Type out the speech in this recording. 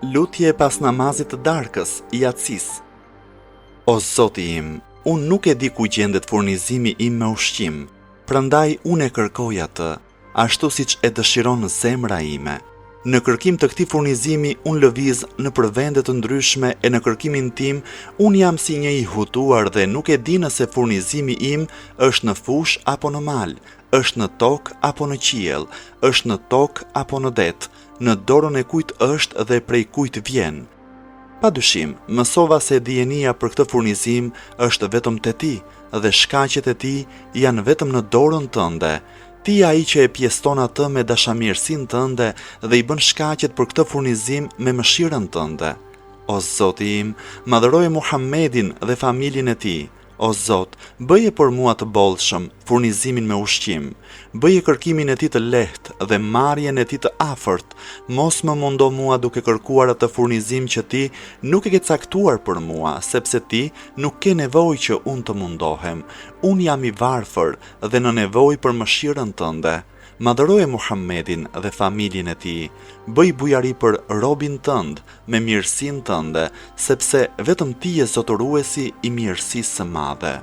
Lutje pas namazit të darkës, jacisë. O Zoti im, unë nuk e di ku gjendet furnizimi im me ushqim, prandaj unë e kërkoj atë, ashtu siç e dëshiron zemra ime. Në kërkim të këtij furnizimi unë lëviz nëpër vende të ndryshme e në kërkimin tim unë jam si një i hutuar dhe nuk e di nëse furnizimi im është në fushë apo në mal, është në tokë apo në qiell, është në tokë apo në det, në dorën e kujt është dhe prej kujt vjen. Pa dyshim, mësova se dijenia për këtë furnizim është vetëm te ti dhe shkaqet e tij janë vetëm në dorën tënde. Ti je ai që e pjesëton atë me dashamirësinë tënde dhe i bën shkaqet për këtë furnizim me mëshirën tënde. O Zoti im, madhëroje Muhammedin dhe familjen e tij, O Zot, bëje për mua të bollshëm furnizimin me ushqim, bëje kërkimin e tij të lehtë dhe marrjen e tij të afërt, mos më mundo mua duke kërkuar atë furnizim që ti nuk e ke caktuar për mua, sepse ti nuk ke nevojë që unë të mundohem. Unë jam i varfër dhe në nevojë për mëshirën tënde. Madhëroje Muhammedin dhe familjen e tij, bëj bujari për robin tënd me mirësinë tënde, sepse vetëm ti je zotëruesi i mirësisë së madhe.